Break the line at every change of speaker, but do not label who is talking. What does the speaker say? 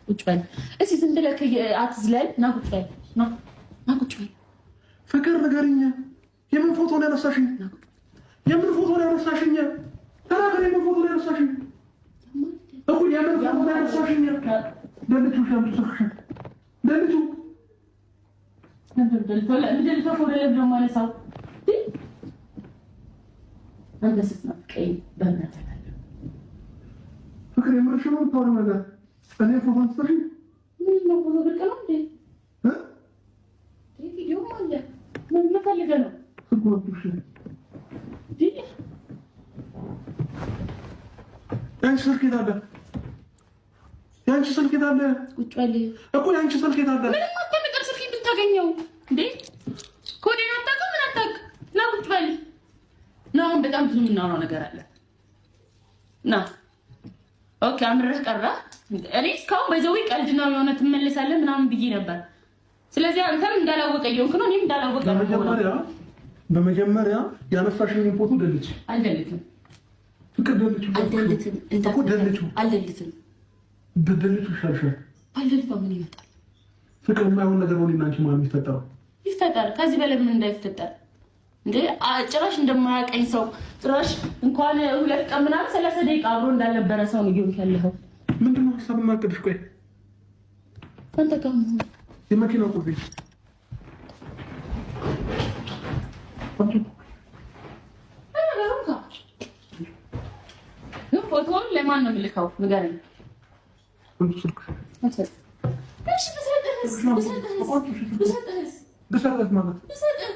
ቁጭ በል እስኪ፣ ዝም ብለህ አትዝለል። ና ቁጭ በል፣ ና ና ቁጭ በል።
ፍቅር ንገሪኝ፣ የምን ፎቶ ነው ያነሳሽኝ? የምን ፎቶ ነው ያነሳሽኝ? ተናገሪ፣ የምን ፎቶ ነው ያነሳሽኝ? እኮ የምን ፎቶ ነው ያነሳሽኝ? ደልቱ ሻምቱ ስልክሽን ደልቱ።
ማነሳው አንተ ስትናፍቀኝ በእምነት
ፍቅር፣ የምርሽን ነው የምታወሪው ነገር? እኔ ፎቶ አንስተሽኝ?
ምን ነው፣ ፎቶ ብርቅ ነው እንዴ? ቪዲዮም አለ። ምን ፈልገህ ነው?
የአንቺ ስልክ የት አለ? የአንቺ ስልክ የት አለ?
ቁጭ በል።
እኮ የአንቺ ስልክ የት አለ?
ምንም አታመጣም። ስልክ ብታገኘው እንዴ ኮዴን አታውቅም። ምን አታውቅ። ና ቁጭ በል። ና፣ አሁን በጣም ብዙ የምናወራው ነገር አለ። ና። Okay፣ አምረህ ቀረ። እኔ እስካሁን በዘዌ ቀልድ ነው የሆነ ትመለሳለህ ምናምን ብዬ ነበር። ስለዚህ አንተም እንዳላወቀ እየሆንክ ነው፣ እኔም እንዳላወቀ ነው የምሆነው።
በመጀመሪያ ያነሳሽኝን ፎቶ delete።
አልደልትም።
ፍቅር delete።
አልደልትም።
እኮ delete።
አልደልትም።
ብትደልቺ ይሻልሻል።
ባልደልተው ምን ይመጣል?
ፍቅር፣ የማይሆን ነገር ሆነ እና አንቺ ማለት የሚፈጠረው
ይፈጠር። ከዚህ በላይ ምን እንዳይፈጠር እንዴ? ጭራሽ እንደማያውቀኝ ሰው፣ ጭራሽ እንኳን 2 ቀን ምናምን 30 ደቂቃ አብሮ እንዳልነበረ ሰው ነው እየሆንክ ያለኸው።
ምንድን ነው ሀሳብ የማቅድሽ? ቆይ።
አንተ ጋር መሆን።
የመኪና ቁልፍ።
ነገሩ ግን ፎቶውን ለማን ነው የምልከው? ንገረኝ።
ስልክ።
እሺ ብሰጥህስ? ብሰጥህስ? ብሰጥህስ?
ብሰጥህ ማለት
ብሰጥህ